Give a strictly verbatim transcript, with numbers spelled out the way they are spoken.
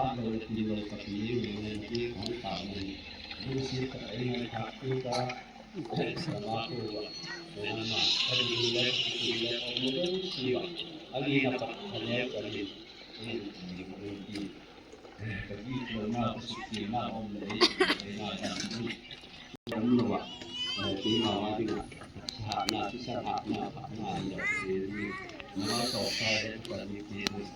hat lo le tin lo ka ti ni ni ni ti khong ta ni. Lungsiat tah in ngai thak tu ta. Sama tu wa. Nama ka di le ti le ko mo si wa. Ali na pa ka ne ka ni. Ni ni ko ti. Ka di lo na ka si ti na om le.